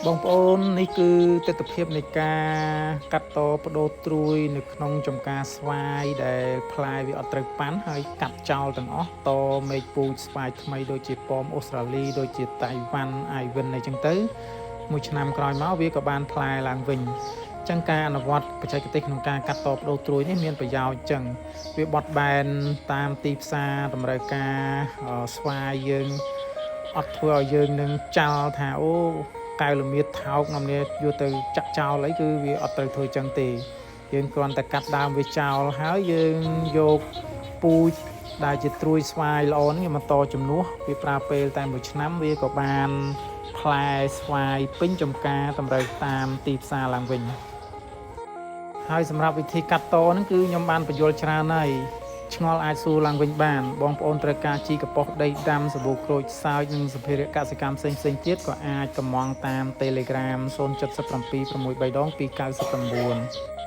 បងប្អូននេះគឺទស្សនភាពនៃការកាត់តបដូរត្រួយនៅក្នុងចំការស្វាយដែលផ្លែវាអត់ត្រូវប៉ាន់ហើយកាត់ចោលទាំងអស់តមេឃពូជស្វាយថ្មីដូចជាប៉មអូស្ត្រាលីដូចជាតៃវ៉ាន់អាយវិនអីចឹងទៅមួយឆ្នាំក្រោយមកវាក៏បានផ្លែឡើងវិញចឹងការអនុវត្តបច្ចេកទេសក្នុងការកាត់តបដូរត្រួយនេះមានប្រយោជន៍ចឹងវាបត់បែនតាមទីផ្សារតម្រូវការស្វាយយើងអត់ធ្វើឲ្យយើងនឹងចោលថាអូកែវលមៀតថោកនាំនេះយកទៅចាក់ចោលអីគឺវាអត់ត្រូវធ្វើចឹងទេយើងគ្រាន់តែកាត់ដើមវាចោលហើយយើងយកពូជដែលជាត្រួយស្វាយល្អហ្នឹងយកមកតជំនួសវាប្រើពេលតែមួយឆ្នាំវាក៏បានផ្លែស្វាយពេញចំការតម្រូវតាមទីផ្សារឡើងវិញហើយសម្រាប់វិធីកាត់តហ្នឹងគឺខ្ញុំបានបញ្យល់ច្រើនហើយឆ្ងល់អាចសួរឡើងវិញបានបងប្អូនត្រូវការជីកប៉ុសដីដាំសាប៊ូក្រូចសើចនិងសម្ភារៈកសិកម្មផ្សេងៗទៀតក៏អាចកម្មង់តាម Telegram 077 63ដង299។